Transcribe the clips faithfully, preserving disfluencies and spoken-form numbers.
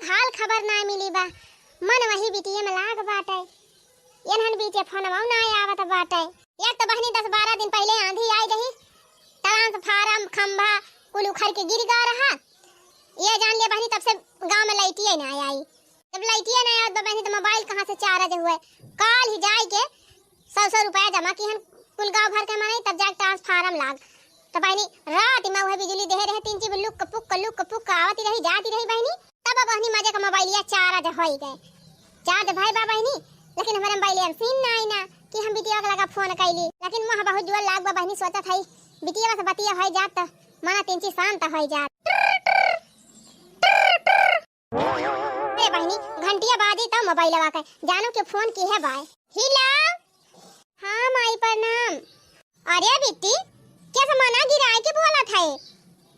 हाल खबर नाहीं मिली बा। मन वही बिटिये में लाग बाटे। एनहन बीचे फोनवा नाहीं आवत बाटे। एक तो बहिनी दस बारह दिन पहिले आंधी आई रही, ट्रांसफार्म खंभा कुल उखड़ के गिर गा रहा। ये जान लिया बहिनी, तब से गाँव में लाइटिये नाहीं आई। जब लाइटिये नाहीं आवत बा बहिनी, तो मोबाइल कहाँ से चार्ज हुए? काल ही जाए के सौ सौ रुपया जमा किहन कुल गाँव भर के मनई, तब जाके ट्रांसफार्म लाग। तो बहिनी, रात में उहे बिजुली देहे रहे, तीन चीज लुक पुक, लुक पुक आवती रही, जाती रही बहिनी। तब बहिनी मजे का मोबाइलिया चार्ज होई गए, चार्ज भई बा बहिनी, लेकिन हमरे मोबाइलिया में सिम नाहीं ना कि हम बिटिया के लगा फोन कैली। लेकिन मोह बहुत जोर लाग बा बहिनी, सोचत हई बिटिया से बतिया होई जात, मना तीन चीज शांत होई जात। ए बहिनी, घंटिया बाजी त मोबाइलवा के, जानो के फोन किहे बाय। हेलो। हाँ माई, प्रणाम। अरे बिट्टी, कैसे मना गिराए के बोलत है?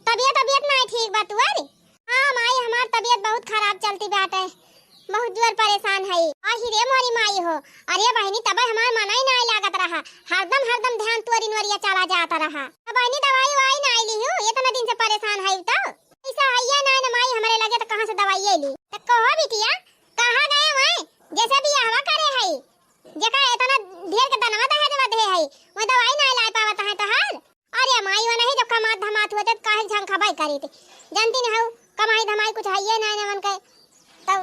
तबियत, तबियत नाहीं ठीक बा तुअर? हाँ माई, हमार तबियत बहुत खराब चलती बाटे, बहुत जोर परेशान है। आही रे मोरी माई हो। अरे बहिनी, तबे हमार मना ही नाहीं लागत रहा, हरदम, हरदम ध्यान तोरी नोरिया चला जात रहा। तो बहिनी, दवाई, ववाई नाहीं लिहू, इतना दिन से परेशान है तो? पैसा हइये नाहीं न माई हमरे लगे, तो कहाँ से दवाई ली? तो कहो बिटिया, कहाँ गए वहीं, जैसे बियाहवा करे है, जेका इतना ढेर के दनवा दहेजवा दे है, वह दवाई नाहीं लाए पावत है तोहार? अरे माई, वो नहीं जो कमात धमात हुए तो काहे झंखा बाई करी थी, जानती न हऊ, कमाई धमाई कुछ हइये नाहीं न उनके, तो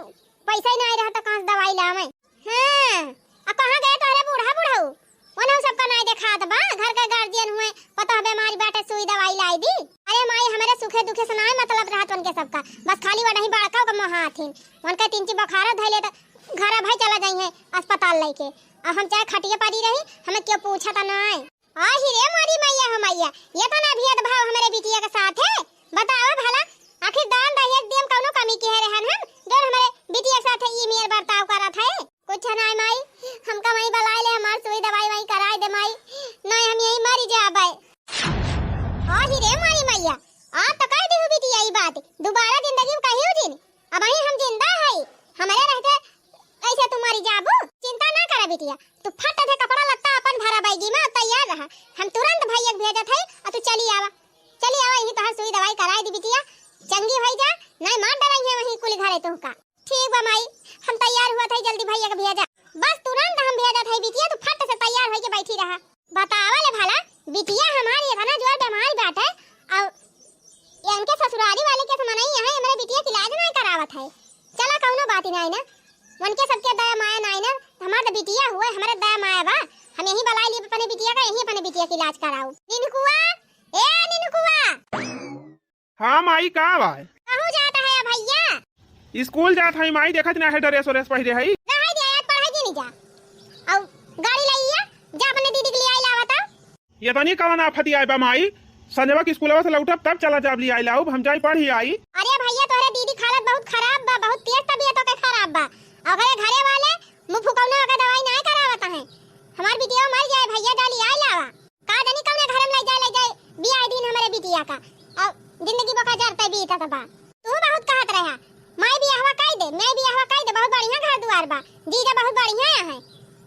पैसा ही नाहीं रहा तो कहाँ से दवाई लावे? हाँ, आ कहाँ गए तोहरे बूढ़ा बुढ़ऊ? ओनहु सबका नाई देखात बा, घर के गार्जियन हुए, पतोह बेमारी बाटे, सुई दवाई लाई दी। अरे माई, हमरे सुखे दुखे से नाई मतलब रहत उनके सबका, बस खाली वडही बड़का का मोहाथिन। उनके तीन ची बुखारो धइले त घरा भाई चला जाइहे अस्पताल लइके, अब हम चाहे खटिया परी रही, हमें क्यों पूछा त नाई। आही रे मोरी मैया हो मैया, ये तो ना भेदभाव हमरे बिटिया के साथ है। बतावा भला, आखिर दान दहेज दिए में कौनो कमी किहे रहन हम, जो हमरे बिटिया के साथ ई मेर बर्ताव करत है? कुछ नाई माई, हमका वहीं बुलाए ले, हमार सुई दवाई वहीं कराए दे माई, नाई हम यहीं मरी जाबे। आही रे मोरी मैया, आज तो कह दिहु बिटिया ई बात, दोबारा जिंदगी में कहियो जिन, अबहीं हम जिंदा हई, हमरे रहते कैसे तू मरी जाबू? चिंता ना करा बिटिया, तू फट से कपड़ा लत्ता अपन भरा बैगी में और तैयार रहा, हम तुरंत भैया के भेजत हई और तू चली आवा, चली आवा, यहीं तोहर सुई दवाई कराए दी बिटिया, चंगी होई जा, नाई मार डराई है वहीं कुल घरे तुहका। ठीक बा माई, हम तैयार हुआ था, जल्दी भैया के भेजा। बस तुरंत हम भेजा था बिटिया, तू फट से तैयार होके बैठी रहा। बतावा ले भला, बिटिया हमारी इतना जोर बीमारी बाटे, और इनके ससुरारी वाले के समझ नहीं है, हमारे बिटिया के इलाज नहीं करावत है। चला कौनो बात ही नहीं ना, उनके सबके दया माया नहीं ना, हमार तो बिटिया हुए, हमारे दया माया बा, हम यहीं बुला लिए अपने बिटिया का, यहीं अपने बिटिया के इलाज कराओ। निनकुआ, ए निनकुआ। हाँ माई, का बा? कहूँ जात है भैया? स्कूल जात है माई, देखत ना है ड्रेस व्रेस पहिरे है। रहे दे, आज पढ़ाई की नहीं जा। और गाड़ी लइया, जा अपने दीदी के लिए आई लावा ता। ये तनी कवन आफत आए बा माई? संजवा के स्कूलवा से लौटब तब चला जाब, ले आई लाउब, हम जाई पढ़ी आई। अरे भैया, तोहरे दीदी के हालत बहुत खराब बा, बहुत तेज तबियत ओके खराब बा। और ओकरे घरे वाले मुँह फुकौना ओके दवाई नाय करावत है। हमार बिटिया मर जाए भैया, जा ले आई लावा। का जानी कौने घर में ले जाए, ले जाए, बियाह दिन हमरे बिटिया का। अब जिंदगी बोका जरते बीतत बा। तू बहुत कहत रहा, "माई बियाहवा कई दे, माई बियाहवा कई दे, बहुत बढ़िया घर दुआर बा, जीजा बहुत बढ़िया है।"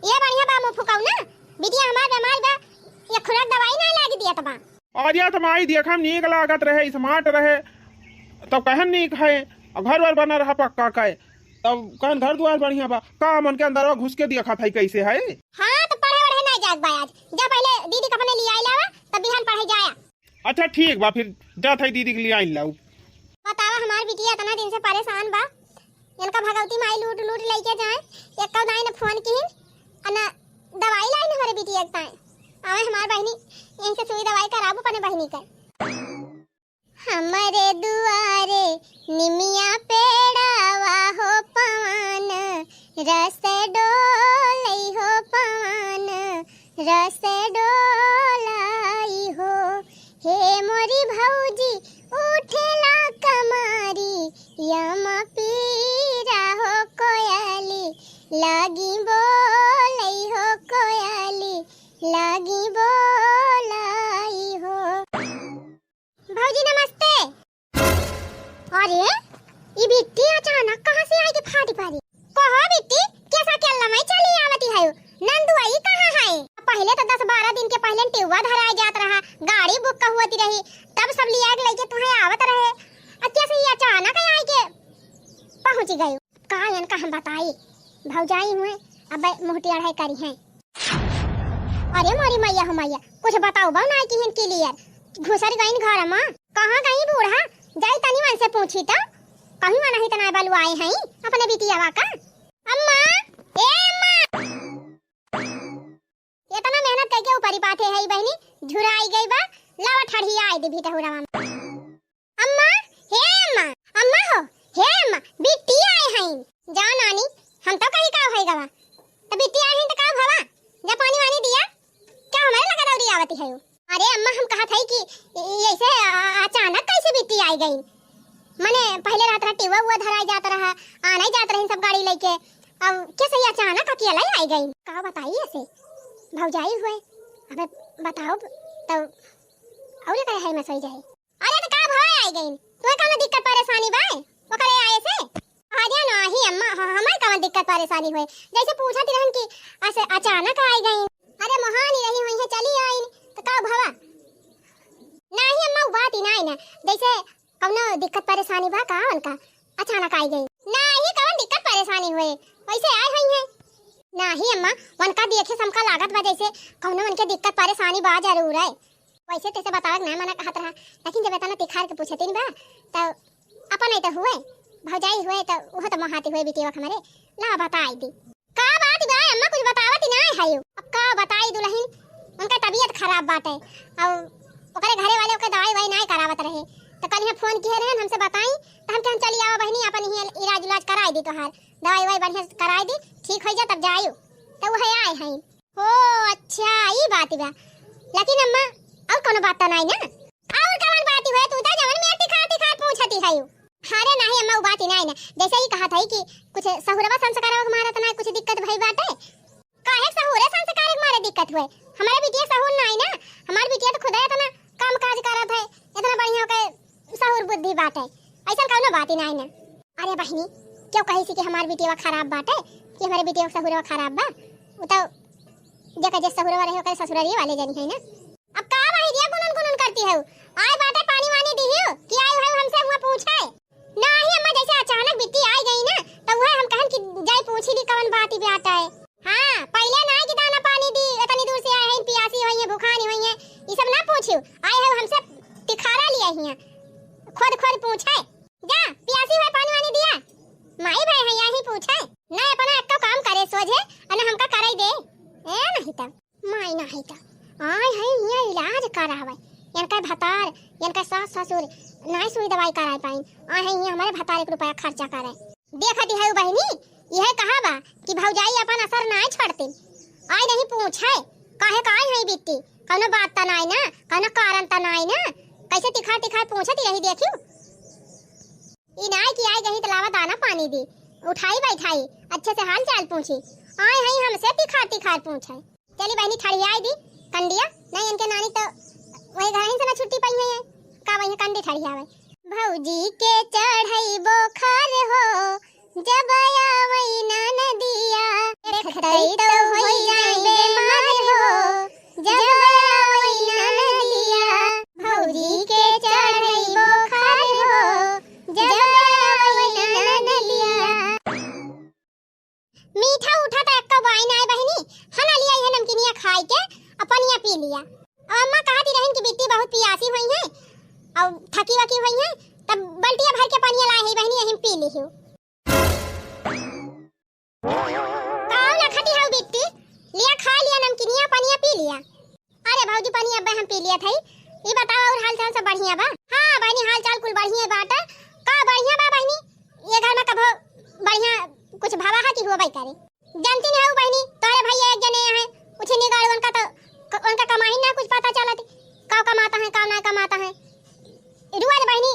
ये बढ़िया बा मुँह फुकौना, बिटिया हमार बीमार बा, ये खुराक दवाई ना लागी दियत बा। अरे तो माई देखम नीक लागत रहे, स्मार्ट रहे, तो कहन नीक है, और घर वर बना रहा पक्का का है। तब कहन घर दुआर बढ़िया बा, का मन के अंदरवा घुस के देखत है कैसे है? हाँ, तो पढ़े वढ़े ना जात बा आज। जा पहले दीदी के अपने ले आई लावा, तब बिहान पढ़े जाया। अच्छा ठीक बा, फिर जात है दीदी के ले आई लाऊ। बतावा हमार बिटिया इतना दिन से परेशान बा, इनका भगवती माई लूट लूट लेके जाए, एक दाई ने फोन किहिन, अना दवाई लाई न हमारे बिटिया के ताई। आवे हमार बहिनी, यहीं से सुई दवाई कराबू अपने बहिनी के। हमरे दुआरे निमिया पेड़ावा हो पवन, रस डोलई हो पवन, रस डोलई हो। हे मोरी भौजी उठेला कमारी, यम पीरा हो कोयली, लागी बोलई हो कोयली, लागी बोलई हो। भौजी नमस्ते। अरे, ई बिट्टी अचानक कहाँ से आई के फाटी पारी? कहो बिट्टी, कैसा के लमई चली आवती है? नंदुआ ई कहाँ है? पहले तो दस बारह दिन के पहले टिउवा धराए जात रहा, गाड़ी बुक का हुआ रही, तब सब लिया के लेके तुहे आवत रहे। आ कैसे ई अचानक आई के पहुँची गई। का इनका हम बताई, भौजाई हुए, अब मुँह टेढ़े करिहैं। अरे मोरी मैया हो मैया, कुछ बताउबा नाहीं किहिन clear। घुसर गइन घर मा। कहाँ गई बूढ़ा? जाई तनी वनसे पूछी त। कहीं वनही त नाहीं बलुआए हैं अपने बिटियावा का। अम्मा, ए अम्मा। एतना मेहनत कइके ऊपरी पाथे है बहिनी, झुराई गई बा। लावा ठड़ियाइ दी भीतहुरवा मा। अम्मा, हे अम्मा, अम्मा हो, हे अम्मा, बिट्टी आए हैं। जा नानी, हम तो कही का होइ गवा। त बिट्टी आए हैं त का भवा? जा पानी वानी दिया। का हमरे लगे दौरी आवती है? अरे अम्मा, हम कहत है कि ऐसे अ-, अचानक कैसे बिट्टी आइ गई? मने पहिले रहत रहा टिउवा उवा धराइ जात रहा, आनइ जात रही सब गाड़ी लइके। अब कैसे ही अचानक अकेला ही आइ गई? का बताई ऐसे? भौजाई हुए। अबे बताओ तब और करे है में सोई जाए। अरे त का भवा आइ गई? तोहे कउनो दिक्कत परेशानी बा ओकरे आए से? अरे नाहीं अम्मा, ह-, हमार कउन दिक्कत परेशानी होए? जैसे पूछत रहन कि ऐसे अचानक आइ गई। अरे मोहानी रही हुई है, चली आइन, त का भवा? नाहीं अम्मा, उ बात ही नाहीं ना, जैसे कउनो दिक्कत परेशानी बा का उनका, अचानक आइ गई। नाहीं, कउन दिक्कत परेशानी होए, वैसे आए हुई है। नाहीं अम्मा, उनका देखे से हमका लागत बा जैसे कउनो उनके दिक्कत परेशानी बा जरूर है। वैसे तैसे बतावे के ना मना कहत रहा, लेकिन जब एतना तिखार के पूछतिन बा, त अपन ही त हुए, भौजाई हुए, त उहो त मोहाती हुए बिटिया हमरे। ला बताई दी। का बात बा अम्मा, कुछ बतावत ही ना है। अब का बताई दुलहिन, उनका तबीयत खराब बाटे, और ओकरे घरे वाले ओके दवाई ववाई ना करावत रहे, त कल यहाँ फोन किहे रहन हमसे बताई, त हम कहे हम चली आवा बहिनी, अपन ही इलाज उलाज कराई दी तोहार, दवाई ववाई बढ़िया से कराई दी, ठीक होइ जा तब जायु, त उहे आए हैं। ओ अच्छा, ई बात बा। लेकिन अम्मा, और कउनो बात त नाहीं ना? और कवन बात हुए? तू त जवन में तिखार तिखार पूछती है। अरे नाहीं अम्मा, उ बात ही नाहीं ना। जैसे ही कहत है कि कुछ सहुरवा संस्कारवा के मारत ना कुछ दिक्कत भई बाटे। काहे सहुरे संस्कार के मारे दिक्कत हुए? हमारे बिटिया सहुर नाहीं ना। हमार बिटिया त खुदे एतना काम काज करत है, एतना बढ़िया ओके सहूर बुद्धि बाटे, अइसन कउनो बात ही नाहीं ना। अरे बहिनी, केउ कही सी कि हमार बिटिया खराब बाटे, कि हमारे बिटिया सहुरवा खराब बा? उ त जेकर जे सहुरवा रहे, ओकरे ससुरारी वाले जनी है ना। अब का बहिनी रे गुनन गुनन करती है? आए बाटे पानी वानी दिहियो, कि आई है हमसे हुआ पूछे? नाहीं अम्मा, जैसे अचानक बिट्टी आइ गई ना, त उहे हम कहन कि जाई पूछी ली कवन बात ही बाटे। हाँ, पहिले नाहीं कि दाना पानी दी, इतनी दूर से आए हैं, पियासी हुई हैं, भुखानी हुई हैं, ई सब ना पूछियो। आए हैं हमसे तिखारा लिया ही हैं, खुद खुद पूछे। जा, पियासी हुए पानी वानी दिया, माई भाई हैं यही पूछे। ना अपना एक्को काम करे सोझे, अन हमका कराई दे। ए नाहीं त। माई नाहीं त आए हैं हियाँ इलाज करावे। इनका भतार, इनका सास ससुर नाहीं सुई दवाई कराए पाइन। आए हैं हियाँ हमारे भतार एक रुपया खर्चा करे। देखती है बहिनी, यह कहा बा कि भौजाई अपन असर नाहीं छोड़ती। आए नहीं पूछे, काहे का आए हैं बिट्टी? कउनो बात त नाहीं ना, कउनो कारण त नाहीं ना। कैसे तिखार तिखार पूछती रही देखियो। ई नाहीं कि आए गई त लावा दाना पानी दी, उठाई बैठाई, अच्छे से हाल चाल पूछी। आए हैं हमसे तिखार तिखार पूछे। चली बहिनी ठड़ियाई दी कंडिया, नाहीं इनके नानी त वही घर से ना छुट्टी पाई है, का वही कंडी ठड़ियावे। भौजी के चढ़ई बोखार हो, जब आवई ननदिया, देखतई त होई जाई बेमार हो, जब आवई ननदिया। भौजी के चढ़ई बोखार हो, जब आवई ननदिया। मीठा उठा त एक्को बाई नाय बहिनी, हना लिया इहे नमकीनिया खाई के, अ पनिया पी लिया। अब अम्मा कहती रहिन कि बिट्टी बहुत पियासी हुई है, अउ थकी वकी हुई है, तब बल्टिया भर के पनिया लाए है बहिनी, यही पी ली हूँ। काऊ ना खाती हऊ बिट्टी, लिया खा लिया नमकीनिया, पनिया पी लिया। अरे भौजी, पनिया अब्बे हम पी लिया थई। ई बतावा, और हाल चाल सब बढ़िया बा? हाँ बहिनी, हाल चाल कुल बढ़िया बाटे। का बढ़िया बा बहिनी, ये घर में कभो बढ़िया कुछ भावा है कि होबे करे? जानती नहीं हो बहिनी, तोहरे भैया एक जने हैं, उछिनी गाड़ी, उनका तो, उनका कमाई ना कुछ पता चलत, का कमाता है, का ना कमाता है। रोज बहिनी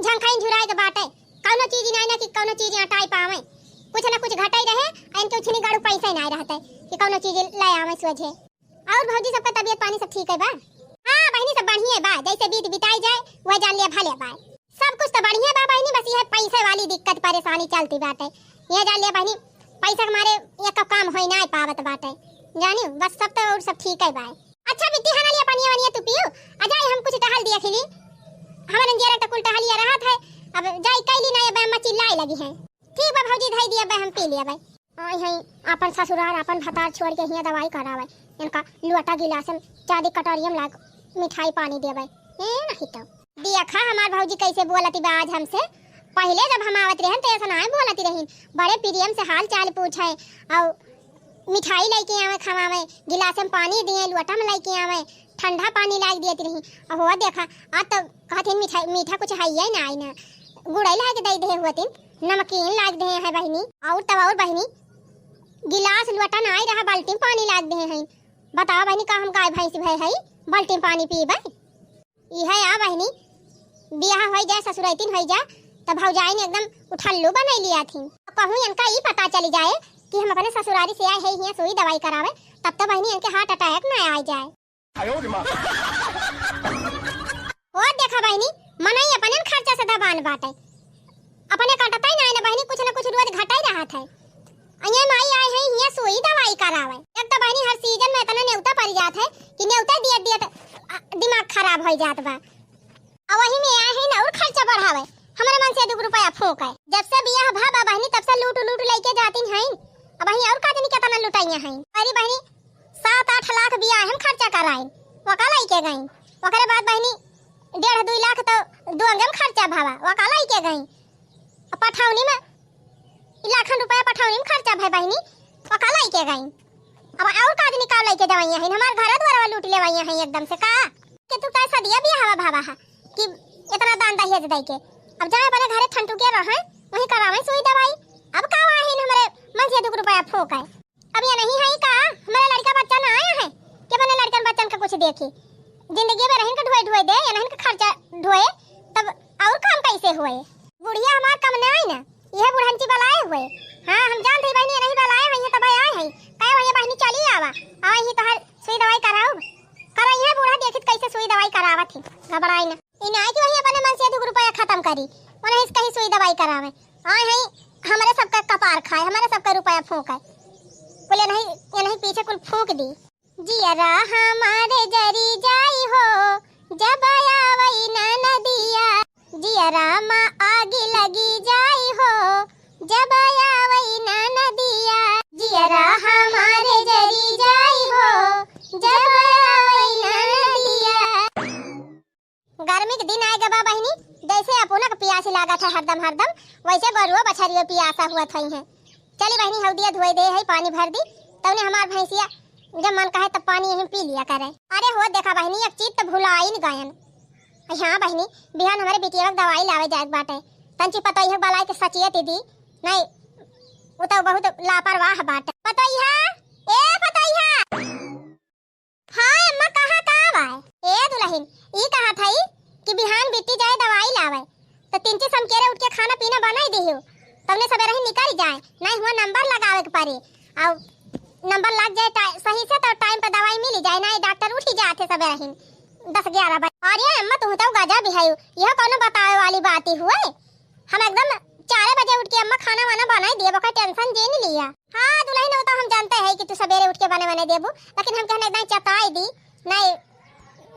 झंखाइन झुराए के बाटे, कौनो चीज नाई ना कि कौनो चीज अटाई पावे, कुछ ना कुछ घटाई रहे, आ इनके उछिनी गाड़ू पैसा ही नाई रहते कि कौनो चीज ले आवे सोझे। और भौजी, सबका तबीयत पानी सब ठीक है बा? हाँ बहिनी, सब बढ़िया बा, जैसे बीत बिताई जाए वह जान लिया भले बा। सब कुछ तो बढ़िया बा बहिनी, बस यह पैसे वाली दिक्कत परेशानी चलती बाटे। यह जान लिया बहिनी, पैसा के मारे एक काम होई ना पावत बाटे, जानी, बस सब तो और सब ठीक है बा। अच्छा बिट्टी, हना लिया पनिया वनिया तू पियो, आ जाए हम कुछ टहल दिया खिली। हमारे अंजियारा तो कुल टहलिया रहत है, अब जाई कैली ना, अब अम्मा चिल्लाए लगी हैं। ठीक बा भौजी, धई दिया बा, हम पी लिया बा। आई हैं आपन ससुरार, आपन भतार छोड़ के हियाँ दवाई करावे। इनका लोटा गिलास में चादी कटोरिया में लाग मिठाई पानी देवे। ए नहीं तो। देखा हमार भौजी कैसे बोलती बा आज हमसे। पहिले जब हम आवत रहन तो ऐसा नाहीं बोलती रहीन। बड़े प्रेम से हाल चाल पूछे और मिठाई लेके आवे, खवावे, गिलास में पानी दिए, लोटा में लेके आवे, ठंडा पानी लाग दियत रही। और हो देखा, आज तो कहथिन मिठाई, मीठा कुछ है ही ना, आई ना, गुड़ई लाग दे दे होतिन, नमकीन लाग दे है बहिनी, और तब और बहिनी, गिलास लोटा ना आई रहा, बाल्टी में पानी लाग दे हैं। बताओ बहिनी, का हम गाय भैंस भय है, बाल्टी में पानी पीबे? इहे आ बहिनी, बियाह होई जाए, ससुरैतिन होई जाए, तब भौजाई ने एकदम उठल्लू बनाई लिया थी। कहूँ इनका ई पता चली जाए कि हम अपने ससुरारी से आए हैं हियाँ सुई दवाई करावे, तब तो बहिनी इनके heart attack ना आ जाए। आयो रे माँ। और देखा बहिनी, मनई अपने खर्चा से दबान बाटे, अपने कटता ही ना है ना बहिनी, कुछ ना कुछ रोज घटा ही रहा था। अये माई आए हैं हियाँ सुई दवाई करावे। एक तो बहिनी हर season में इतना नेवता पड़ जात है कि नेवता दियत दियत, अ, दिमाग खराब हो जात बा। अब वही में आए हैं ना और खर्चा बढ़ावे, हमारे मन से दू रुपया फूंक है। जब से बियाह भा बा बहिनी तब से लूट लूट लेके जाती हैं। अब वही और का जानी कितना लुटाइया हैं। अरे बहिनी सात आठ लाख बियाह हम खर्चा कराइन, वका लेके गई। ओकरे बाद बहिनी डेढ़ दुई लाख तो दो अंगे में खर्चा भावा, वका लेके गई। अब पठौनी में लाखन रुपया पठौनी में खर्चा भय बहिनी, ओका लइके गई। अब और का आदमी का लइके जवैया है, हमार घर द्वारवा लूट लेवैया है एकदम से का? के तू कैसा दिया बिया हवा भावा है कि इतना दान दहेज दे के, अब जाए अपने घरे ठंटू के रहे, वहीं करावे सुई दवाई। अब का आहिन हमारे मन से दू रुपया फूंक है। अब ये नहीं है का हमारे लड़का बच्चा ना आया है कि अपने लड़कन बच्चन का कुछ देखी, जिंदगी में रहन के ढोए ढोए दे, ये नहीं के खर्चा ढोए, तब और काम कैसे हुए? बुढ़िया हमार कम ना आई ना, यह बुढ़ंची बलाए हुए। हाँ, हम जानते ही बहिनी, नहीं बलाए हुई है, तब आए हैं। कहे हुई बहिनी, चली आवा, आवा ही तोहर सुई दवाई कराऊ। करा यह बूढ़ा देखित कैसे सुई दवाई करावत है, घबराई ना। ई ना कि वही अपने मन से दू रुपया खत्म करी, वो नहीं कहीं सुई दवाई करावे। आए हैं, हमारे सबका कपार खाए, हमारे सबका रुपया फूंक है। बोले नहीं, ये नहीं पीछे कुल फूंक दी। जियरा हमारे जरी जाई हो, जब आवई ननदिया। जियरा मा आगी लगी जाई हो, जब आवई ननदिया। जियरा हमारे जरी जाई हो, जब आवई ननदिया। गर्मी के दिन आए गबा बहिनी, जैसे अपुना के पियास लागत है हरदम हरदम, वैसे गोरुओ बछरियो पियासा हुआ थई है। चली बहिनी, हौदिया धोए दे है, पानी भर दी, तौने हमार भैंसिया जब मन कहे तब पानी यहीं पी लिया करे। अरे हो देखा बहिनी, एक चीज तो भुलाइन गयन। हाँ बहिनी, बिहान हमारे बिटिया के दवाई लावे जाए के बाटे, तंची पतोहिया बलाए के सचियत दी, नहीं वो तो बहुत लापरवाह बाटे। पतोहिया, ए पतोहिया। हाँ अम्मा, कहा का बा? ए दुलहिन, ई कहा थई कि बिहान बिट्टी जाए दवाई लावे, तो तीन चीज समकेरे उठ के खाना पीना बनाई दिहु, तौने सबेरे ही निकल जाए, नहीं हुआ नंबर लगावे के पड़ी, और नंबर लग जाए टाइ-, सही से तो टाइम पे दवाई मिल जाए, नहीं डॉक्टर उठी जात है सबेरे ही दस ग्यारह बजे। अरे अम्मा, तू तो गजब ही है, यह कौनो बतावे वाली बात ही हुए? हम एकदम चारे बजे उठ के अम्मा खाना वाना बनाई दिए, ओकर टेंशन जिन लिया। हाँ दुलहिन, वो तो हम जानते हैं कि तू सबेरे उठ के बने बने देबू, लेकिन हम कहने एकदम चताई दी, नहीं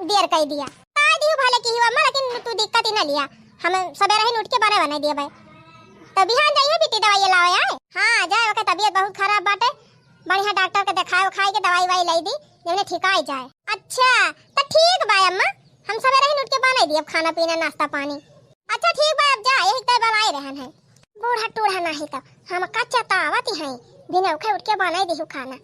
देर कर दिया। चताई दी भले की ही अम्मा, लेकिन तू दिक्कत ही ना लिया, हम सबेरे ही उठ के बने बने दिए भाई। तो बिहान जाइए बिट्टी दवाई लावे आए। हाँ जाए, ओकर तबीयत बहुत खराब बाटे, बढ़िया डॉक्टर के दिखाए उखाए के दवाई वाई लाई दी, जौने ठिकाई जाए। अच्छा तो ठीक बा अम्मा, हम सबेरे ही उठ के बनाई दी अब खाना पीना नाश्ता पानी। अच्छा ठीक बा, अब जा, यही तय बलाए रहन है। बूढ़ा टूढ़ा नाही तो हम कच्चा तावत ही हैं, बिना उखे उठ के बनाई दिहु खाना।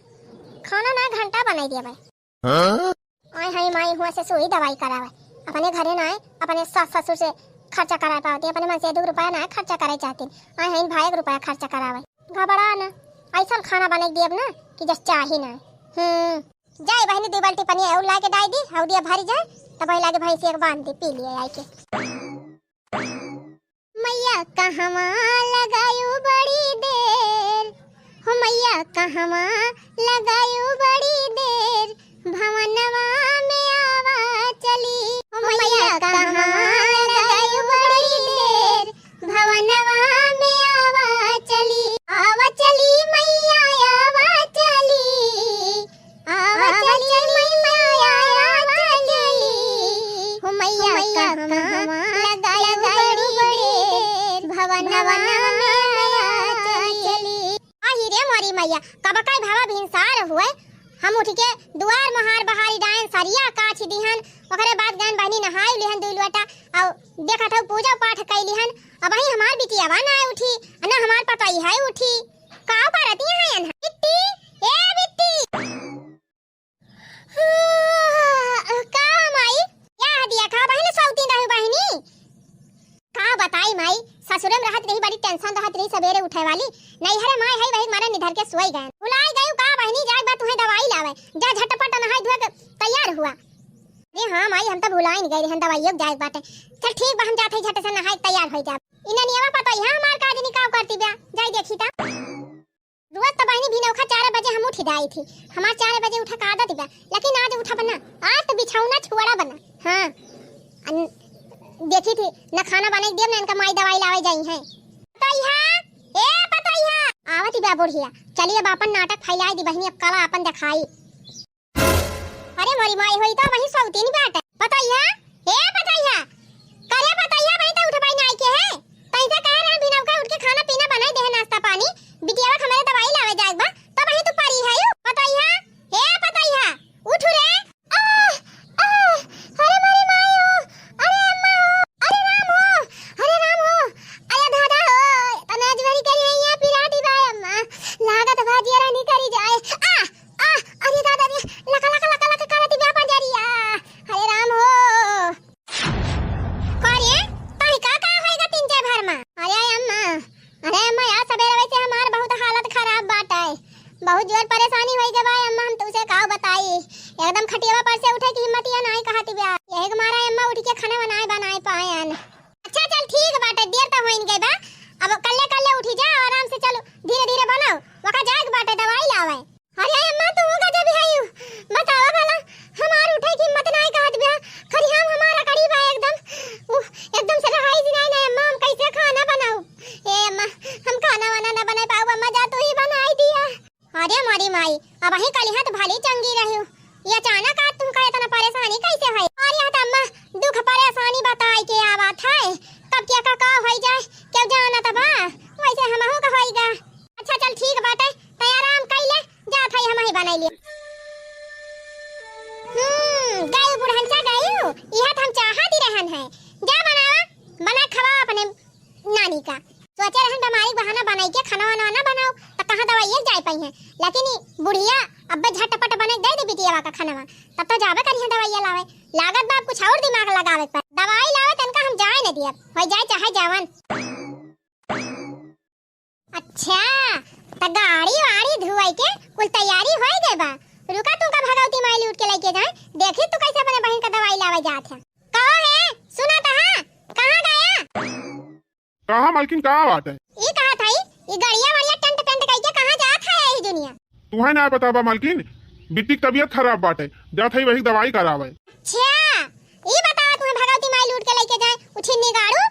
खाना ना घंटा बनाई दिया भाई। हाँ? आए हैं माई हुआ से सुई दवाई करावे, अपने घरे ना आए, अपने सास ससुर से खर्चा कराए पावती, अपने मन से दू रुपया ना खर्चा करे चाहती। आए हैं भाई एक रुपया खर्चा करावे। घबरा ना, ऐसा खाना बनाई दियब ना कि जस चाही ना। हम्म, जाए बहिनी, दू बाल्टी पनिया और लाके डाई दी, हौदिया भरी जाए, तब वही लागे भैंसी एक बांध दी, पी लिए आई के। मैया कहवा लगायु बड़ी देर, हो मैया कहवा लगायु बड़ी देर, भवनवा में आवा चली। हो मैया कहवा लगायु बड़ी देर, भवनवा में आवा चली, आवा चली मैया, आवा चली, आवा चली मैया, आवा चली। हो मैया कहवा लगायु बड़ी देर। वनवा में मैया चली। आही रे मोरी मैया, कब का भावा भिनसार हुए, हम उठ के दुआर मोहार बहारी डायन सरिया काछ दिहन, ओकरे बाद गयन बहिनी नहाई लिहन दुई लोटा, अउ देखत हउ पूजा पाठ कई लिहन। अबहीं हमार बिटियावा ना उठी, ना हमार पतोहिया उठी। का करत यहाँ है? बिट्टी, ए बिट्टी। का माई? या हदिया का बहिनी सौती रहू बहिनी? का बताई माई, ससुरे में रहत रही, बड़ी tension रहत रही सबेरे उठे वाली। नैहरे माई है, वही मारे निधर के सोई गए। भुलाई गयू का बहिनी, जाए बा तुहे दवाई लावे। जा झटपट नहाई धोए के तैयार हुआ। अरे हाँ माई, हम तो भुलाई नहीं गए रहन, दवाइयों के जाए बाटे। चल ठीक बा, हम जाते ही झट से नहाई तैयार हो जाब। इन्हें नियमा पता ही, हाँ, हमार का जनी का करती बा, जाई देखी ता। रोज तो बहिनी भिनौखा चार बजे हम उठ जाई थी, हमार चार बजे उठा का आदत बा, लेकिन आज उठा बना, आज तो बिछौना छुआड़ा बना। हाँ, अन-, देखी थी, न खाना बनाई देब, न इनका माई दवाई लावे जाई है। पतोहिया, ए पतोहिया, आवत बा बुढ़िया, चलिए अब अपन नाटक फैलाई दी बहिनी, अब कला अपन दिखाई। अरे मोरी माई होई तो वही सौतीन बाटे। पतोहिया, ए पतोहिया, करे पतोहिया, वही तो उठबाई नाई के है। तैसे कहे रहे बिनौका उठ के खाना पीना बनाई दे है, नाश्ता पानी, बिटियावा के हमरे दवाई लावे जाए बा, तो वही तू परी है यू। पतोहिया, ए पतोहिया, उठ रे। आह, आह, अरे मोरी माई हो, अरे अम्मा हो, अरे राम हो, अरे राम हो, अरे दादा हो, तने अजगरी के लिए यहाँ पिराटी बा अम्मा, लागत बा जियरा निकरी जाए। आह, आह, अरे दादा रे, लका, लका, लका, लका करत बा पंजरिया। अरे राम हो। का रे, तोही का, का होइगा तीन चार भर मा? अरे अम्मा, अरे अम्मा यार, सबेरे वैसे हमार बहुत हालत खराब बाटे। बहुत जोर परेशानी होई गए बा अम्मा, हम तुसे का बताई। एकदम खटियावा पर से उठे की हिम्मत या नाई कहत बा। यही के मारा अम्मा उठ के खाना बनाए, बनाए पाएन। अच्छा चल ठीक बाटे, देर तो होइन गए बा। अब कल्ले कल्ले उठी जा, आराम से चलो, धीरे धीरे बनाओ। वका जाए के बाटे दवाई लावे। अरे अम्मा, तू गजब है यू। बतावा भला, हमार उठे की हिम्मत नाई कहत बा। खरिहान हमारा करीब है एकदम। उह, एकदम से रहाई जी नाई ना अम्मा, हम कैसे खाना बनाऊ? ए अम्मा, हम खाना वाना ना बनाई पाऊ अम्मा, जा तू ही बनाई दिया। अरे मोरी माई, अबहीं कलिहा त भली चंगी रह्यू। ये अचानक आज तुमका इतना परेशानी कैसे है? अरे हत अम्मा, दुख परेशानी बताई के आवत है। कब के का, का होई जाए, केहू जानत बा। वैसे हमहू का होई गा। अच्छा चल ठीक बाटे, तै आराम कइले, जात हई हमही बनाई लिए। हम्म, गयू बुढ़नचा गयू, इहे त हम चाहत ही रहन है। जा बनावा, बना खवा अपने नानी का। सोचे रहन बीमारी बहाना बनाई के खाना वाना ना बनाओ, त कहाँ दवाइये जाए पाई है। लेकिन ई बुढ़िया अब्बे झटपट बने दे दे बिटियावा का खानवा, तब तो जाबे करिहे दवाइया लावे। लागत बा अब कुछ और दिमाग लगावे पर। दवाई लावे तनका हम जाए न दियब, हो जाए चाहे जावन। अच्छा, त गाड़ी वाड़ी धुआई के कुल तैयारी होई गए बा। रुका, तुमका भगवती माई लूट के लेके जाए, देखी तू कैसे अपने बहिन का दवाई लावे जात है। कहो है, सुना त हा, कहाँ गया? कहाँ मलकिन, का बात है? ई कहा था ई, ई गड़िया वड़िया टेंट पेंट कइके कहाँ जात है यही दुनिया? तुहे ना पता बा मलकिन, बिट्टी की तबीयत खराब बाटे, जात है वही दवाई करावे। अच्छा, ई बतावा, तुहे भगवती माई लूट के लेके जाए, उछिन्नी गाड़ू।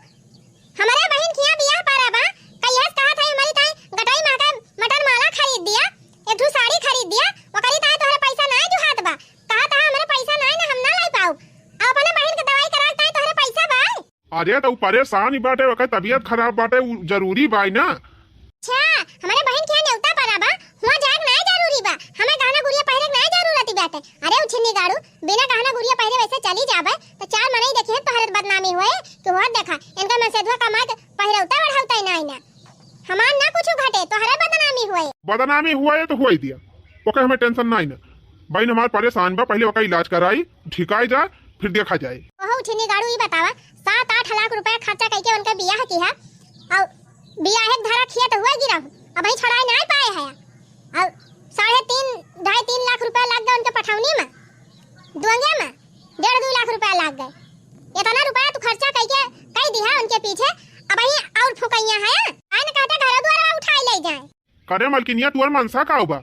हमरे बहिन के यहाँ बियाह पारा बा, कहियास कहा था हमारी ताई गटई महका मटन माला खरीद दिया, एक ठो साड़ी खरीद दिया, ओकरी ताई तोहरे पैसा नाय जुहात बा। कहा था हमरे पैसा नाय ना, हम ना लाई पाऊ। अब अपने बहिन के दवाई कराए ताई तोहरे पैसा बा? अरे, त उ परेशान ही बाटे, ओकर तबीयत खराब बाटे, उ जरूरी बा ना। अच्छा, हमरे बहिन के यहाँ नेवता पड़ा बा, हुआं जाए के नाय जरूरी बा, हमें गहना गुरिया पहिरे के नाय जरूरत ही बाटे। अरे, उछिन्नी गाड़ू, बिना गहना गुरिया पहिरे वैसे चली जाबे, त चार मनई देखिहे तोहरे बदनामी होए, कि हुआं देखा, इनका मनसेधुआ कमाए के पहिरौता ओढ़ौता ही नाय ना। हमार ना कुछ घटे, तोहरे बदनामी होए। बदनामी हुआ है तो हुआ ही दिया, ओके हमें tension नाय ना। बहिन हमार परेशान बा, पहले ओका इलाज कराई, ठिकाई जा, फिर देखा जाए। ओहो उछिन्नी गाड़ू, ई बतावा, सात आठ लाख रुपया खर्चा कइके उनका बियाह किहा, अउ बियाह एक धरा खेत हुए गिरा, अबहीं छोड़ाई नाय पाए है, अउ साढ़े तीन, ढाई तीन लाख रुपया लग गए उनके पठौनी में, दुअंगे में डेढ़ दू लाख रुपया लग गए। इतना रुपया तू खर्चा कइके कई दिहा उनके पीछे, अबहीं और फुकैया है, आए न कहते घर दुआरा उठाई ले जाए। करे मलकिनिया, तुअर मनसा का बा?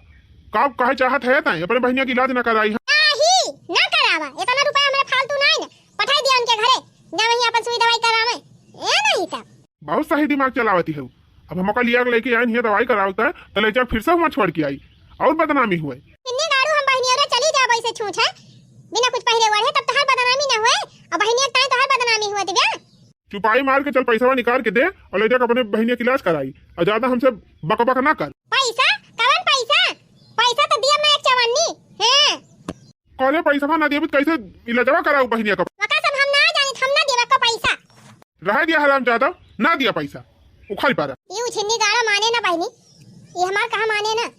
का कहे चाहत है तैं? अपने बहिनिया के इलाज ना कराई है? नाही, ना करावा। इतना रुपया हमरे फालतू नाय ना। पठाई दिया उनके घरे। जा वहीं अपन सुई दवाई करावे। ए नहीं त। बहुत सही दिमाग चलावती है। अब हम ओका लिया के लेके आइन हिया दवाई करावता है, त ले जा फिर से हुआं छोड़ के आई। और बदनामी हुए। इन्ने गाड़ू हम बहिनिया रे चली जाबो ऐसे छूछ है। बिना कुछ पहिरे ओढ़े तब तोहार बदनामी ना हुए। अब बहिनिया ताई तोहार बदनामी हुए दिव्या। चुपाई मार के चल, पैसवा निकाल के दे और ले जाके अपने बहिनिया के इलाज कराई, और ज्यादा हमसे बकबक ना कर। पैसा? कवन पैसा? पैसा तो दिया मैं एक चवन्नी। हैं? कहले पैसवा ना देबी तो कैसे इलाजवा कराऊ बहिनिया का? वका सब हम ना जानी, हम ना देबा का पैसा। रहे दिया हराम ज्यादा, ना दिया पैसा, उखल पारा। ये उछिन्नी गाड़ा माने ना बहिनी, ये हमार कहा माने ना।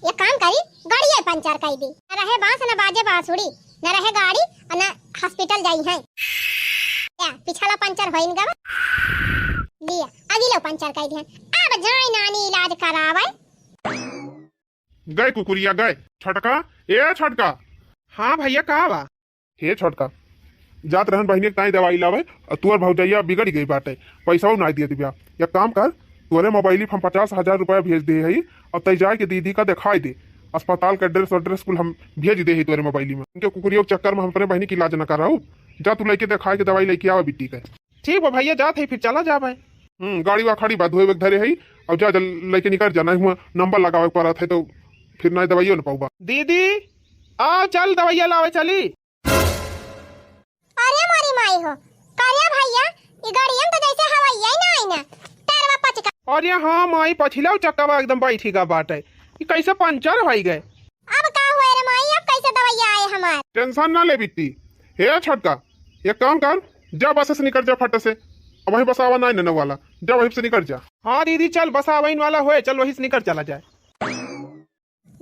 एक काम करी, गाड़ी पंचर कर दी। न रहे बांस, न बाजे बांसुरी, न रहे गाड़ी, और न हॉस्पिटल जाई है। या, पिछला पंचर होइन गवा। लिया, अगिलो पंचर कर दिहन। अब जाई नानी इलाज करावे। गए कुकुरिया गए। छोटका, ए छोटका। हाँ भैया, का बा? हे छोटका, जात रहन बहिनी के ताई दवाई लावे, और तुअर भौजैया बिगड़ गई बाटे, पैसा ना दिए दिव्या। एक काम कर, तुअरे मोबाइल पर हम पचास हजार रुपया भेज दे हई, और तै जाए के दीदी का दिखाई दे। अस्पताल का एड्रेस, एड्रेस कुल हम भेज दे हई तुअरे मोबाइल में। इनके कुकुरियों के चक्कर में हम अपने बहिनी के इलाज न कराऊ। जा तू लेके दिखाए के दवाई लेके आवा बिट्टी के। ठीक बा भैया, जात हई, फिर चला जाबे। हम्म, गाड़ी वा खड़ी बा, धोए के धरे हई, और जा जल लेके निकल जा, नहीं हुआ नंबर लगावे के पड़त है तो फिर नहीं दवाइयो न पाऊबा। दीदी, आ चल दवाइया लावे चली। अरे मोरी माई हो, करिया भैया, ई गाड़ियन तो जैसे हवाइया ही ना आई ना, टायरवा पचका। अरे हाँ माई, पछिला चक्कावा एकदम बैठी गा बाटे, ई कैसे पंचर होई गए? अब का हुए रे माई, अब कैसे दवाइया आए हमार? टेंशन ना ले बिट्टी। हे छोटका, एक काम कर, जा बस से निकल जा फट से, अब वही बस आवा ना वाला, जा वही से निकल जा। हाँ दीदी, चल बस आवे वाला होए, चल वही से निकल चला जाए।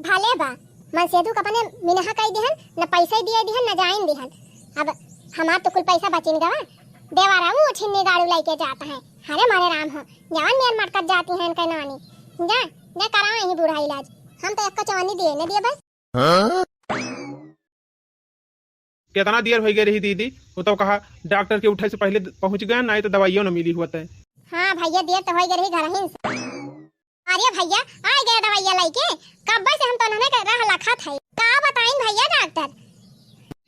भले बा, मनसेधु के अपने मिनहा कई दिहन, न पैसा दिए दिहन, न जाइन दिहन। अब हमार तो कुल पैसा बचिन गवा, देवारा मुँह छिन्नी गाड़ू लेके जाता है। हरे मारे राम हो, जवन मेर मटकत जाती हैं इनके नानी। जा, जा करावे ही बूढ़ा इलाज, हम तो एक चवन्नी दिए न दिए बस। हाँ? कितना देर हो गए रही दीदी, वो तो कहा डॉक्टर के उठे से पहले पहुँच गए, नहीं तो दवाइयों न मिली होते। हाँ भैया, देर तो हो गए रही घर ही से। अरे भैया, आ गया दवाइया लेके, कब्बे से हम तो उन्होंने के राह लखत है। का बताइन भैया डॉक्टर?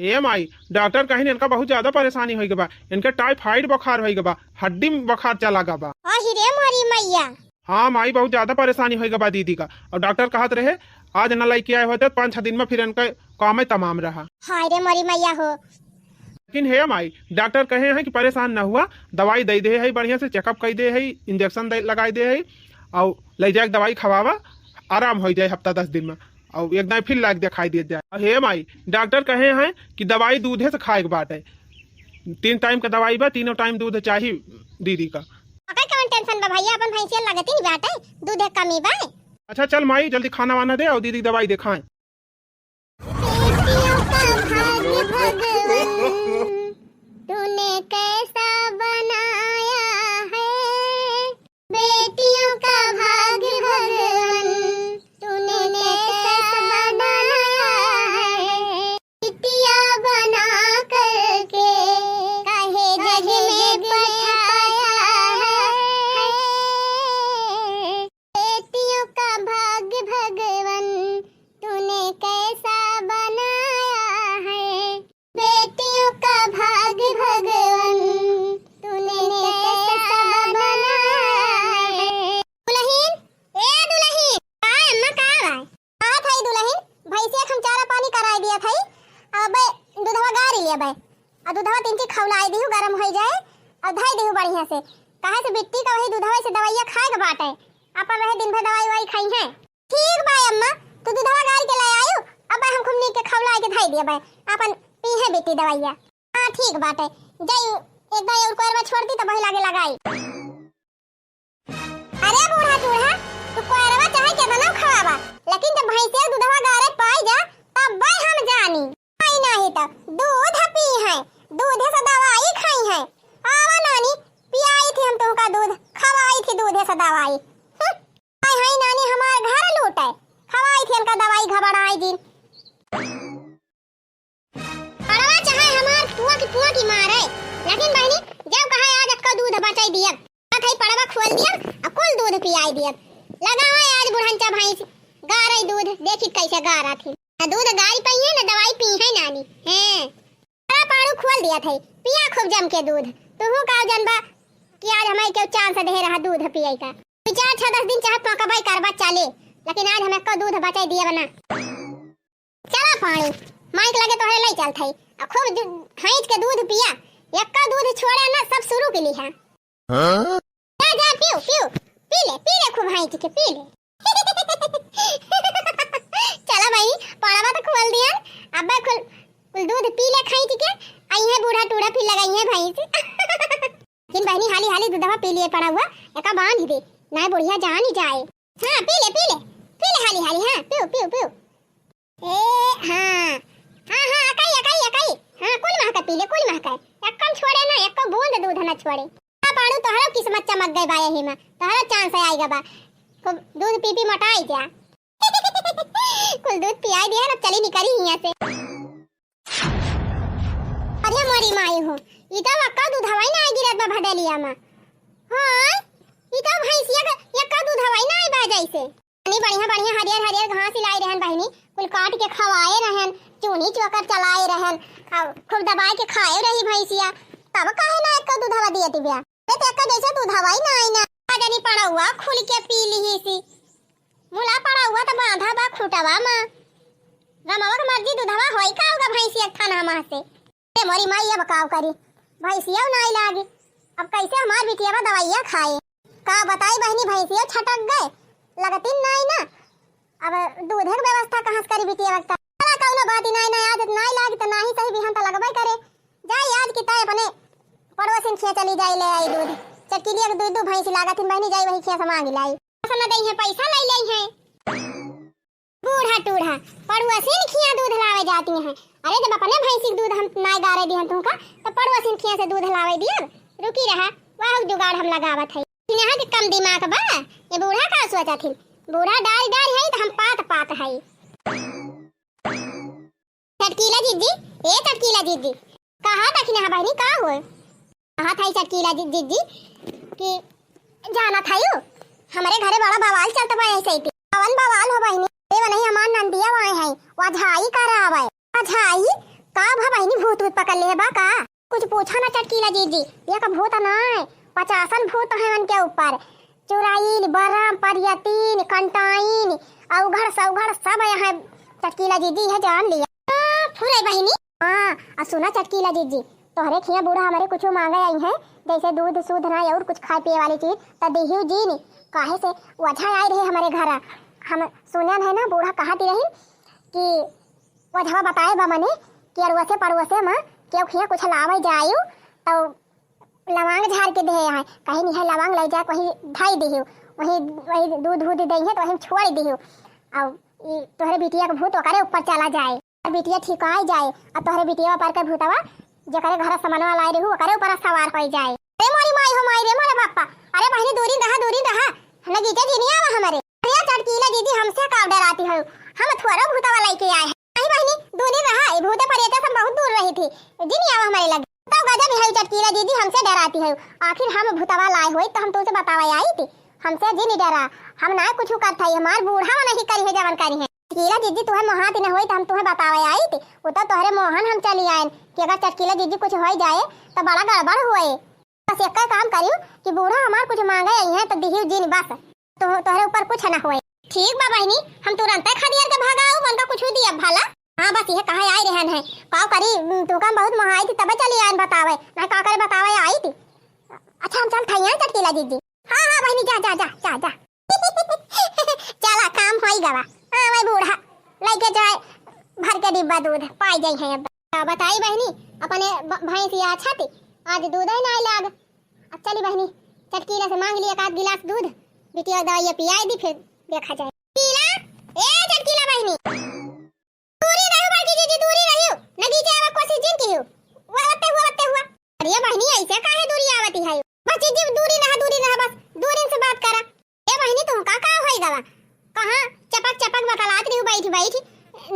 ए माई, डॉक्टर कहीं इनका बहुत ज्यादा परेशानी होई गबा, इनके टाइफाइड बुखार होई गबा, हड्डी में बुखार चला गबा। अहि रे मोरी मैया। हाँ माई, बहुत ज्यादा परेशानी होई गबा दीदी का, और डॉक्टर कहत रहे आज न लेके आए होते तो पाँच छह दिन में फिर इनका काम तमाम रहा। हाय रे मोरी मैया हो। लेकिन हे माई, डॉक्टर कहे हैं कि परेशान न हुआ, दवाई दे दे है बढ़िया से, चेकअप कर दे है, इंजेक्शन दे, लगाई दे है, और ले जाके दवाई खवावा, आराम हो जाए हफ्ता दस दिन में, और एक दाई फिर लाग दिखाई दे जाए। और हे माई, डॉक्टर कहे हैं कि दवाई दूधे से खाए के बाटे, तीन टाइम का दवाई बा, तीनों टाइम दूध चाही दीदी का। ओकर कौन टेंशन बा भैया, अपन भैंसिया लगती नहीं बाटे, दूधे कमी बा। अच्छा चल माई, जल्दी खाना वाना दे और दीदी दवाई दिखाएं। बेटियों का भाग्य भगवान तूने कैसा बनाया है, बेटियों का भाग्य भगवान तूने कैसा बनाया है, बिटिया बना करके काहे जग में बिठाया है। बेटियों का भाग्य भगवान तूने कैसा बनाया है, बेटियों का भाग्य भगवान तूने कैसा बनाया है। दुलहिन, ए दुलहिन, का अम्मा का बा? का थाई दुलहिन, भैंसिया के हम चारा पानी कराई दिया थाई, अब दूधवा गारी लिया बे, और दूधवा तीन चीज खौलाई दिहु, गरम होई जाए, और धई दिहु बढ़िया से, काहे से बिट्टी का वही दूधवा से दवाइया खाए के बाटे, अपन रहे दिन भर दवाई वाई खाई है। ठीक बा अम्मा, तू दूधवा गार के ले आयु, अब हम खुमनी के खौला के धई दिए बे, अपन पीहे बेटी दवाइया। हाँ ठीक बाटे, जाई एक दाई और कोयरवा छोड़ दी तो वही लागे लगाई। अरे बूढ़ा चूढ़ा, तू कोयरवा चाहे केतना खवावा, लेकिन जब भैंसे दूधवा गारे पाई जा, तब भाई हम जानी। आई नाही तो दूध पी है, दूधे से दवाई खाई है। आवा नानी, पियाई थी हम तुमका दूध, खवाई थी दूधे से दवाई। हम्म। हाय हाय नानी हमार घर लूटे, खवाई थी इनका दवाई घबराई जिन। पड़वा चाहे हमार पुआ की पुआ की मारे, लेकिन बहनी जब कहा आज अक्का दूध बचाई दियब, हाथ ही पड़वा खोल दियब और कुल दूध पियाई दियब। लगावा आज बुढ़ंचा भैंस गारे दूध, देखी कैसे गारा थी। न दूध गारी पई है, न दवाई पी है नानी। हैं। अरे पाड़ू खोल दिया थे, पिया खूब जम के दूध। तुहू का जनबा कि आज हमें क्यों चांस दे रहा दूध पिए का। दू चार छह दस दिन चाहे पकबई करबा चले, लेकिन आज हमें को दूध बचाई दिया बना। चला पाड़ू, माइक लगे तोहरे लई चल थे। आ खूब दू-, खींच के दूध पिया, एक्का दूध छोड़ा ना, सब शुरू के लिए है। हाँ? जा, जा, पियो, पियो, पी ले, पी ले खूब हाँइट के, पी ले। चला भाई, पड़वा तो खोल दिया, अब कुल, कुल दूध पी ले हाँइट के, अइहैं बूढ़ा टूढ़ा फिर लगइहैं भैंस। लेकिन बहिनी हाली हाली दूधवा पी लिए पड़वा, एका बांध दे, नाहीं बुढ़िया जान ही जाए। हाँ, पी ले, पी ले, पी ले हाली हाली, हाँ, पियो, पियो, पियो। ए, हाँ, हाँ, हाँ, अकाई, अकाई, अकाई, हाँ, कुल महका पी ले, कुल महका, एक्कन छोड़े ना, एक्को बूंद दूध ना छोड़े। आ पाड़ू, तोहरो किस्मत चमक गए बा एही में, तोहरो chance आइ गवा बा, खूब दूध पी पी मोटाई जा। कुल दूध पियाई दिया, अब चली निकली हियां से। अरे मोरी माई हो, ई तो एक्का दूधवा ही ना गिरत बा भदेलिया में। हाँ, ई तो भैंसिया के एक्का दूधवा ही ना बा जैसे। इतनी बढ़िया बढ़िया हरियर हरियर घास लाई रहन बहिनी, कुल काट के खवाए रहन, चूनी चोकर चलाए रहन, और खूब दबाए के खाए रही भैंसिया, तब काहे ना एक्का दूधवा दियत बिया। अरे तो एक्का जैसे दूधवा ही ना आई ना। का जानी पड़ौआ खुल के पी लिही सी। मुला पड़ौआ तो बांधा बा खूंटवा में। रमवा के मर्जी दूधवा होई का होगा भैंसिया के थाना में से। ए मोरी माई, अब काव करी, भैंसिया नाई लागी, अब कैसे हमार बिटिया दवाइया खाए? का बताई बहिनी, भैंसिया छटक गए, लगतिन नाई ना, अब दूधे के व्यवस्था कहाँ से करी बिटिया? चला कौनो बात ही नाई ना, आज नाई लागी तो नाही सही, बिहान तो लगबे करे। जाई आज की तय अपने पड़ोसिन खिया चली जाई, ले आई दूध, चटकिलिया के दू दू भैंसी लागत हिन बहिनी, जाई वही खिया से मांग लाई। पैसा न दई है, पैसा ले ले है। बूढ़ा टूढ़ा पड़ुआ से न खिया दूध लावे जाती हैं। अरे, जब अपने भैंसी के दूध हम नाय गारे दिहन तुमका, तो पड़ुआ से न खिया से दूध लावे दिया। रुकी रहा, वह जुगाड़ हम लगावत है। इन्हें के कम दिमाग बा, ये बूढ़ा का सोचत हिन? बूढ़ा डाल डाल है, तो हम पात पात है। चटकीला जिज्जी, ए चटकीला जिज्जी, कहा दखिना है बहिनी, का होए? कहा था चटकीला जि-, जिज्जी कि जाना था यू, हमरे घरे बड़ा बवाल चलत बा ऐसे ही। कवन बवाल हो बहिनी? ए, वो नहीं हमार नंदिया वाए है, वो झाई कर आवे। वो झाई? का भा बहिनी, भूत वूत पकड़ ले बा का? कुछ पूछा ना चटकीला जिज्जी, ये का भूत ना है, पचासन भूत है उनके ऊपर। चुराइल, बरम, परियतीन, कंटाइन, अवघड़ सवघड़ सब यहाँ चटकीला जिज्जी है जान लिया। हाँ, फुरे बहिनी। हाँ, आ सुना चटकीला जिज्जी, तोहरे खिया बूढ़ा हमरे कुछ मांगे आई हैं, जैसे दूध सूध ना और कुछ खाए पिए वाली चीज, त दिहियो जीन, काहे से ओझा आए रहे हमरे घर। हम सुनन है ना, बूढ़ा कहत रही कि ओझवा बताए बा मने कि अड़ोसे पड़ोसे में केहू खिया कुछ लावे जायु, तो लवांग झार के दे है, कहीं नहीं है लवांग ले जाए, वहीं धई दिहियो, वहीं, वहीं दूध दूध दे है तो वहीं छोड़ दिहियो, और ई तोहरे बिटिया के भूत ओकरे ऊपर चला जाए। बिटिया ठिकाई जाए, आ तोहरे बिटिया पर के भूतवा, जेकरे घर समनवा लाए रहू, ओकरे ऊपर सवार होई जाए। अरे मोरी माई हो माई रे, मोरे बापा, अरे बहिनी दूरी रहा, दूरी रहा, नगीचे जिनी आवा हमरे। अरे चटकीला जिज्जी, हमसे का डराती हो? हम थोड़ा भूतवा लेके आए हैं। नहीं बहिनी, दूरी रहा, ये भूते परेते सब बहुत दूर रही थी, जिनी आवा हमारे लगे। तो गजब है चटकीला जिज्जी, हमसे डराती हो। आखिर हम भूतवा लाए होई तो हम तुमसे बतावे आई थी, हमसे जिनी डरा, हम ना कुछ करत है, हमार बूढ़ा नहीं करी है जवन करी है। चटकीला जिज्जी, तुहे मोहात न होई त हम तुहे बतावे आइत, उ त तोहरे मोहन हम चली आयन कि अगर चटकीला जिज्जी कुछ होई जाए त बड़ा गड़बड़ होए। बस एक काम करियो कि बूढ़ा हमार कुछ मांगे आई हैं त दिहियो जिन बस, तो तोहरे ऊपर कुछ न होए। ठीक बा बहिनी, हम तुरंते खदियर के भगाऊ, उनका कुछ दिया भला। हाँ बस ये कहे आई रहन है, का करी, तुमका हम बहुत मोहाई थी तबे चली आयन बतावे, ना का करे बतावे आई थी। अच्छा हम चल थैया चटकीला जिज्जी। हाँ हाँ बहिनी जा जा जा जा जा। चला, काम होई गवा। हाँ, वही बूढ़ा लइके जाए भर के डिब्बा दूध, पाई जाई है अब। का बताई बहिनी, अपने ब-, भैंसिया छाती, आज दूध ही ना लाग। अब चली बहिनी, चटकीला से मांग लिया एक आध गिलास दूध, बिटिया दवाई पियाई दी, फिर देखा जाए। चटकीला, ए चटकीला बहिनी। दूरी रहियो बड़की जिज्जी, दूरी रहियो। नगीचे आवा कोशिश जिन कियो। हुआ वत्ते हुआ, वत्ते हुआ। अरे बहिनी, ऐसे काहे दूरी आवती है? बस जिज्जी, दूरी रहा, दूरी रहा, बस दूरी से बात करा। ए बहिनी, तुम का, का होई गवा? कहाँ चपक चपक बतलात रही बैठी बैठी?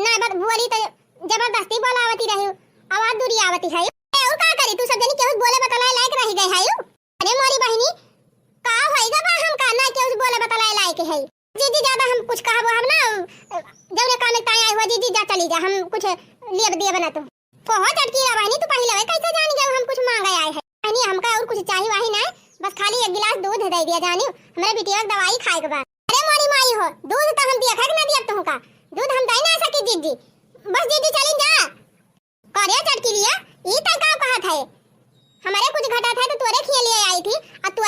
ना बत-, बोली तो जबरदस्ती बोलावती रही, आवाज दूरी आवती है। ए, और का करी, तू सब जनी केहू बोले बतलाए लायक रह गए है। अरे मोरी बहिनी, का होई गवा हमका, ना केहू बोले बतलाए लायक है। जिज्जी, ज्यादा हम कुछ कहबो हम ना, जौने काम में ताई आई हुआ, जिज्जी, जा चली जा, हम कुछ लियब दियब ना तू। कहो चटकीला बहिनी, तू पहिले कैसे जानी जब हम कुछ मांगे आए हैं? बहिनी, हमका और कुछ चाही वाही ना, बस खाली एक गिलास दूध दे दिया जानी, हमरे बिटिया के दवाई खाए के बा। अरे मोरी माई हो, दूध तो हम दिया खाए के ना दियब तुमका, दूध हम दे ना सकी जिज्जी, बस जिज्जी चली जा। करे चटकीलिया, ई तै का कहत है?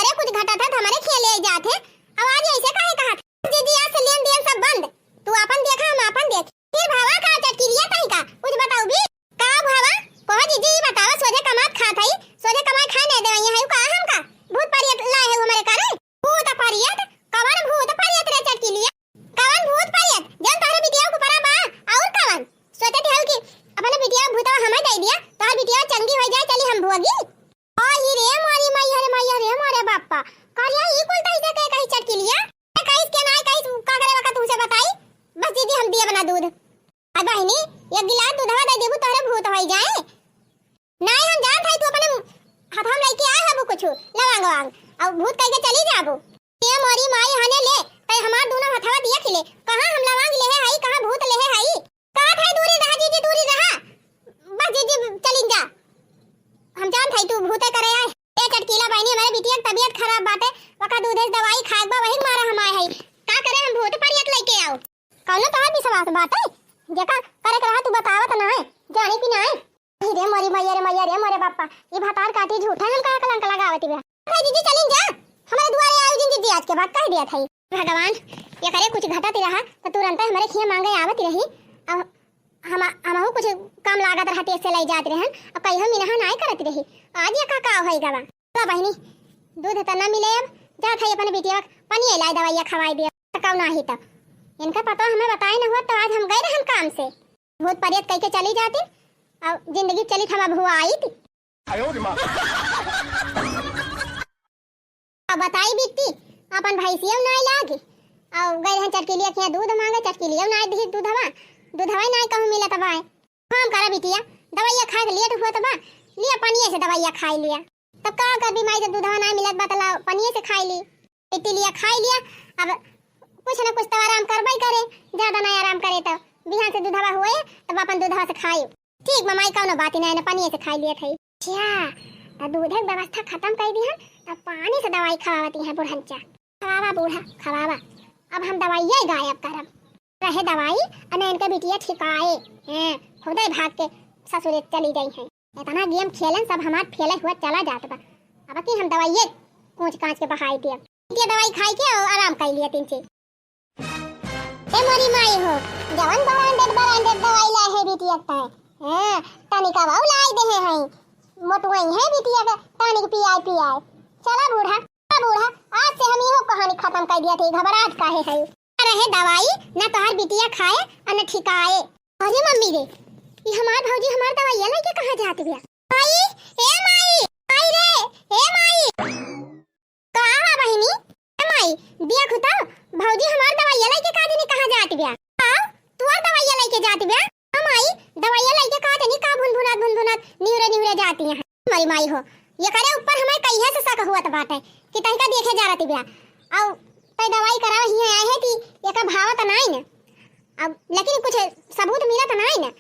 ए, कुछ घटत है त हमरे खिया लेइ जात है। अब आज ऐसे काहे कहत है? दीदी, आज से लेन देन सब बंद। तू आपन देखा, हम आपन देख। फिर भवा का चटकिलिया तही का? कुछ बताउबी? का भवा? कहो दीदी, ई बतावा, सोझे कमात खात हई, सोझे कमाए खाए नहीं देवइया है, का हमका? भूत परियत लाए है हमरे करे? भूत परियत? कवन भूत परियत रे चटकिलिया? कवन भूत परियत? जौन तोहरे बिटिया के ऊपरा बा, और कवन? सोचत हऊ कि अपने बिटिया भूतवा हमें दे दिया, तोहर बिटिया चंगी हो जाए, चली हम भोगी। आई रे मोरी मैया रे मैया रे मोरे बापा। करिया ई कुल तैसे के कही चटकिलिया? ए, कहिस के नाय, कहिस का करे बका तुमसे बताई? बस दीदी हम दिए बना दूध। अब बहिनी, एक गिलास दूधवा दे देबू तोहरे भूत होई जाए। नाय हम जानत हई तू अपने हथवा में लेके आए हबू कुछ लवांग वांग। अब भूत कह के चली जाबू। ए मोरी माई हने ले, तै हमार दोनों हथवा दिया खिले। कहाँ हम लवांग लेहे हई, कहाँ भूत लेहे हई? कहत है, "दूरी रहा जीजी, दूरी रहा।" बस जीजी, चलिन जा। हम जानत हई तू भूते करे आए। ए चटकीला बहिनी, हमरे बिटिया के तबियत खराब बाटे, ओका दूधे से दवाई खाए के बा, वही के मारा हम आए हई। का करे हम भूत परियत लेके आओ? कौनो तोहार विश्वास बाटे? जेका करे के रहा तू बतावत ना है, जानी कि ना है? अरे रे मोरी मैया रे मैया रे मोरे बापा, ई भतार काटी झूठा हम कहा कलंक लगावत बा। अरे जीजी चलिन जा, हमरे दुआरे आयो जिन जीजी आज के बाद कह दिया था। भगवान, एकरे कुछ घटत रहा त तुरंत हमरे खिया मांगे आवत रही। अब हम, हमहू कुछ काम लागत रहा, तेज से लई जात रहन। अब कहियो मिनहा नाय करत रही। आज ये का, का होई गवा? ला बहिनी, दूध त ना मिले, अब जात है अपन बिटिया पनिया लाई दवाइया खवाई दे। त कौन आही त? इनका पता हमें बताए न हुआ त आज हम गए रहन काम से। भूत परियत कह के चली जाती, अब जिंदगी चली थमा भुआ आई थी। अब बताई बिट्टी, अपन भैंसिया नाय लागी। अब गए रहन चटकिलिया के यहाँ दूध मांगे, चटकिलिया नाय दी दूधवा, दूधवा नाय कहूँ मिलत बाय। काम करा बिटिया, दवाइया खाए के लेट हुआ त बा, लिया पनिया से दवाइया खाई लिया। तब का कर बीमारी जब दूधवा नाय मिलत बा, त ला पनिया से खाई ली। बिट्टी लिया खाई लिया, अब कुछ न कुछ त आराम करबे करे, ज्यादा नाय आराम करे त बिहान से दूधवा हुए, तब अपन दूधवा से खाई। ठीक बा माई, कौनो बात ही नाय, न पनिये से खाई लियत हई। अच्छा, त दूधे के व्यवस्था खतम कर दिहन, त पानी से दवाई खवावती हैं बुढ़ंचा। खवावा बूढ़ा, खवावा। अब हम दवाइये गायब करब। रहे दवाई, अने इनके बिटिया ठिकाए। हैं, खुदे भाग के ससुरे चली गई हैं। इतना गेम खेलन, सब हमार फेले हुआ चला जात बा। अब की हम दवाइये कूच कांच के बहाई दियब। बिटिया दवाई खाई के और आराम कर लिया तीन से। ए मोरी माई हो, जवन branded, branded दवाई लाए है बिटिया के ताए। हाँ, तनिका बाऊ लाई देहे हैं। मोटुआई है बिटिया के, tonic पियाए, पियाए। चला बूढ़ा, आ बूढ़ा, आज से हम इहो कहानी खतम कर दिया थे, घबराहट काहे है? ना रहे दवाई, ना तोहार बिटिया खाए, और न ठिकाए। अरे मम्मी रे, ये हमार भौजी हमार दवाइया लेके कहाँ जात बिया? माई, ए माई, माई रे, ए माई। का बा बहिनी? ए माई, बिया खुता, भौजी हमार दवाइया लइके का जानी कहाँ जात बिया? का? तुहार दवाइया लइके जात बिया? हाँ माई, दवाइया लइके का जानी का भुनभुनात भुनभुनात निहुरे निहुरे जाती हैं। हमारी माई हो, ये करे ऊपर हमें कहिया से शक हुआ बाटे कि तनिका देखे जा रहती बिया। अउ तै दवाई करावे हियाँ आए है कि एका भावत नाई न। अब लेकिन कुछ सबूत मिलत नाई न।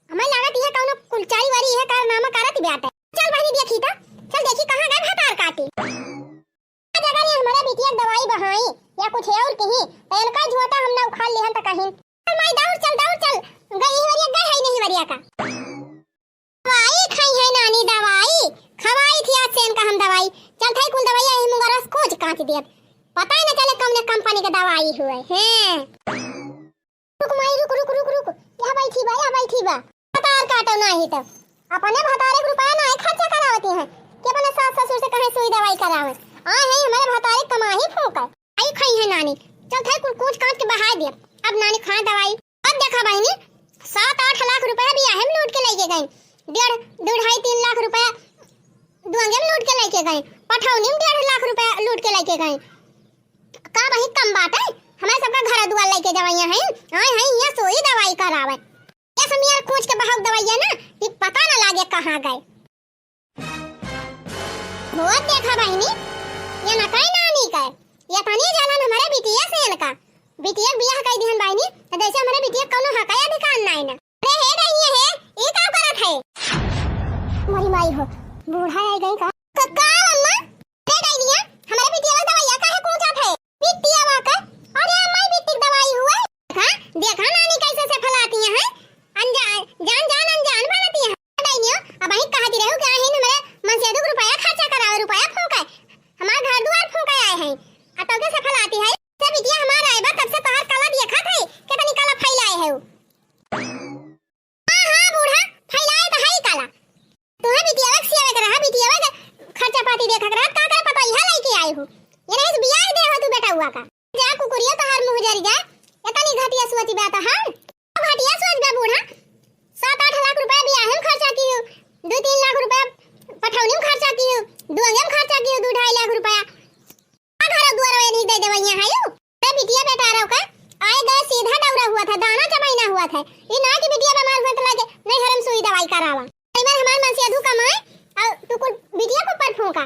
हमें लागत यह कौनो कुलचारी वाली यह कारनामा करत बाटे। चल बहिनी देखी त, चल देखी कहाँ गए भतार काटी। आज अगर ये हमारे बिटिया के दवाई बहाई या कुछ और कहीं, त इनका झोटा हम ना उखाड़ लेहन त कहीं। चल माई दौड़ चल, दौड़ चल, गई यही वरिया गए है नहीं वरिया का। दवाई खाई है नानी दवाई, खवाई थी आज से इनका हम दवाई। चल थाई कुल दवाई यही मुंगरस कूच कांच दियत, पता ही न चले कौने कंपनी के दवाई हुए हैं। रुक माई, रुक, रुक, रुक, रुक। यहाँ बैठी बा, यहाँ बैठी बा। भतार काटो नाही तो। अपने भतारे के रुपया नाही खर्चा करावती हैं कि अपने सास ससुर से कहीं सुई दवाई करावे। आए हैं हमारे भतारे कमाही फूंका। आई खाई है नानी। चल थाई कुल कूच कांच के बहाई दिया। अब नानी खाए दवाई। अब देखा बहिनी, सात आठ लाख रुपया बियाहे में लूट के लेके गई। डेढ़, दो ढाई तीन लाख रुपया दुआंगे में लूट के लेके गई। पठौनी में डेढ़ लाख रुपया लूट के लेके गई। का वही कम बात है? हमारे सबका घर दुआर लेके जवैया हैं, आए हैं, यहाँ सोई दवाई करावे। ये सब यार कूच के बहाव दवाइया ना, ये पता ना लागे कहाँ गए। बहुत देखा बहिनी, ये ना कहीं नानी का, ये तनी जालन हमारे बिटिया से इनका। बिटिया के बियाह कर दिहन बहिनी, तो जैसे हमारे बिटिया के कौनो हक या अधिकार नाई ना। अरे हे डैनिया हे, ई का करत है? मोरी माई हो, बूढ़ा आ गई का? क-, का अम्मा? अरे डैनिया, हमारे बिटिया वाला दवाइया काहे कूचत है? बिटिया वा का? अरे अम्मा, ई बिट्टी के दवाई हुआ। देखा, देखा नानी कैसे से फलाती हैं। अनजान, जान जान अनजान बनती हैं। डैनियो, अब वही कहती रहू कि आहिन हमारे मनसेदू के रुपया खर्चा करावे, रुपया फूंके। हमार घर तुहे बिटियावा के सियावे के रहा, बिटियावा के खर्चा पाती देखा के रहा, का करे पता इहा लइके आई हो। ये नहीं से बियाह दे हो तू बेटउआ का। जा कुकुरिया तोहार मुँह जरि जाए, एतनी घटिया सोच बा तोहार। घटिया सोच बा बूढ़ा, सात आठ लाख रुपया बियाहे में खर्चा कियो, दू तीन लाख रुपया पठौनी में खर्चा कियो, दुअंगे में खर्चा कियो, दू ढाई लाख रुपया। का घर दुआर वही दे देवइया है यू? अरे बिटिया बेटा रहो का, आए गए सीधा दौरा हुआ था, दाना चबाइना हुआ था। ई ना कि बिटिया बीमार हुआ तो लागे नैहर में सुई दवाई करावा। कई बार हमार मनसेधू कमाए और तू कुल बिटिया के ऊपर फूंका।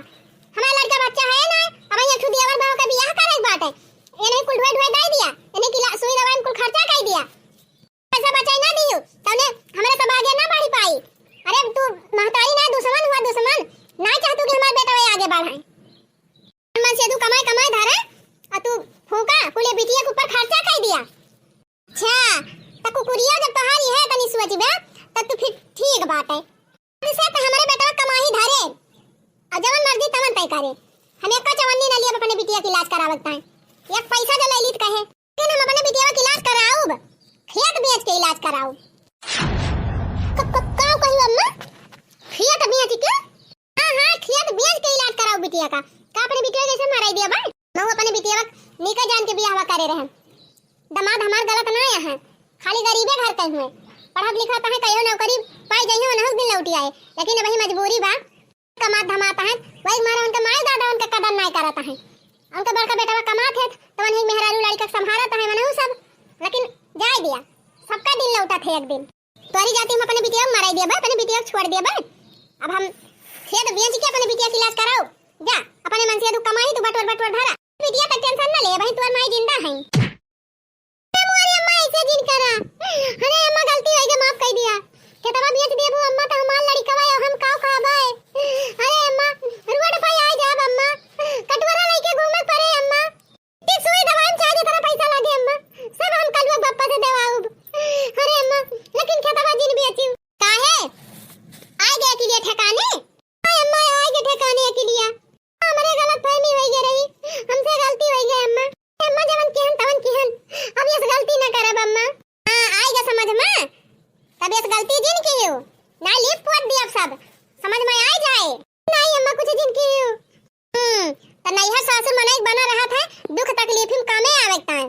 हमारा लड़का बच्चा है ना, अब ये खुद अवर भाव का बियाह करे के बाटे। ये नहीं कुल ढोए ढोए दे दिया, ये नहीं कि ला-, सुई दवाई में कुल खर्चा कर दिया। पैसा बचाई ना दियो, तउने हमारे सब आगे ना बढ़ी पाई। अरे तू महतारी ना दुश्मन हुआ दुश्मन, ना चाहतू कि हमारे बेटा आगे बढ़ाए। मनसेधू कमाए कमाए धरे, और तू फूंका कुले बिटिया के ऊपर खर्चा कर दिया। अच्छा, त कुकुरिया जब तोहारी है तनी सोचबे, तब तो फिर ठीक बात है। से तो हमारे बेटवा कमाही धरे, और जवन मर्जी तवन तय करे। हम एक चवन्नी न लियब अपने बिटिया के इलाज करावत ताए, एक पैसा जो ले लीत कहे, लेकिन हम अपने बिटिया के इलाज कराउब, खेत बेच के इलाज कराउब। क-, क-, का कही अम्मा? खेत बेच के? हाँ, हाँ, खेत बेच के इलाज कराओ बिटिया का। का अपने बिटिया जैसे मराई दिया बा? महू अपने बिटिया का निका जान के बियाहवा करे रहे। दामाद हमार गलत ना आया है, खाली गरीबे घर के हुए। पढ़त लिखत है, कहियो नौकरी पाई जाइए, उन्हों दिन लौटी आए। लेकिन वही मजबूरी बा, कमात धमात है, वही मारे उनके माई दादा उनके कदर नाई करत है। उनके बड़का बेटा कमात है, तो वही मेहरारू लड़का के संभालत है, मनहू सब। लेकिन जाए दिया, सबका दिन लौटत है एक दिन। तोरी जाति हम अपने बिटिया के मराई दिया बा, अपने बिटिया के छोड़ दिया बा। अब हम खेत बेच के अपने बिटिया के इलाज कराओ। जा, अपने मन से तू कमाई, तू बटोर बटोर धरा। बिटिया का टेंशन न ले, वही तोर माई जिंदा है। अरे मोरी अम्मा, ऐसे जिन करा। अरे अम्मा, गलती हो गई, माफ कर दिया। खेतवा बेच देबू अम्मा, तो हमार लड़कवा है, हम काव खाबे? अरे अम्मा, रोड पे आ जाब अम्मा, कटोरा लेके घूमे पड़े अम्मा। ते सुई दवाई में चाहे जितना पैसा लागे अम्मा, सब हम कलुआ के पप्पा से देवाउब। अरे अम्मा, लेकिन खेतवा जिन बेचिउ। काहे? आए गए अकिलिया ठिकाने? आए अम्मा, आए गए ठिकाने अकिलिया। हमरे गलत फहमी होई गए रही, हमसे गलती होई गए अम्मा। अम्मा जवन किहन तवन किहन, अब यस गलती न करब अम्मा। हाँ, आए गए समझ में, तब यस गलती जिन कियो, ना लिप पोत दियब सब, समझ में आ जाए। नहीं अम्मा, कुछ जिन कियो। हम्म, त नैहर सासुर मनई बना रहत है, दुख तकलीफ में कामे आवे के ताई।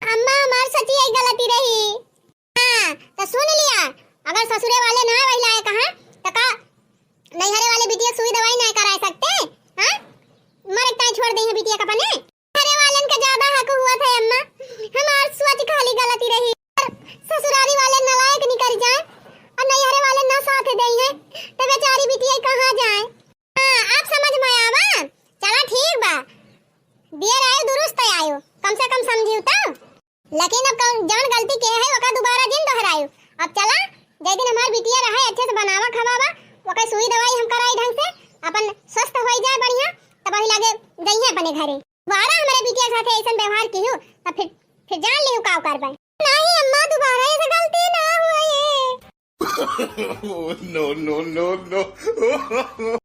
अम्मा, हमार सच्ची यही गलती रही। हाँ, त सुन लिया, अगर ससुरे वाले ना वही लाए कहा, त का नैहरे वाले बिटिया सुई दवाई ना करा सकते? हाँ, मर के ताई छोड़ दे बिटिया का अपने। नैहरे वालन का ज्यादा हक हुआ था अम्मा, हमार सोच खाली गलती रही। ससुरारी वाले नालायक निकल जाए और नैहरे वाले ना साथ दे हैं, तो बेचारी बिटिया कहाँ जाए? हाँ, अब समझ में आवा। चला ठीक बा, देर आयो दुरुस्त आयो, कम से कम समझियो तो। लेकिन अब कौन जौन गलती के है ओका दोबारा जिन दोहरायो। अब चला, जे दिन हमार बिटिया रहे अच्छे से बनावा खवावा, ओकर सुई दवाई हम कराई ढंग से, अपन स्वस्थ होई जाए बढ़िया, तब वही लागे जइहे अपने घरे। दोबारा हमारे बिटिया के साथे ऐसन व्यवहार किहू, तब फिर, फिर जान लिहू का करबे। नहीं अम्मा, दोबारा ऐसे गलती ना होए। Oh, no, no, no, no।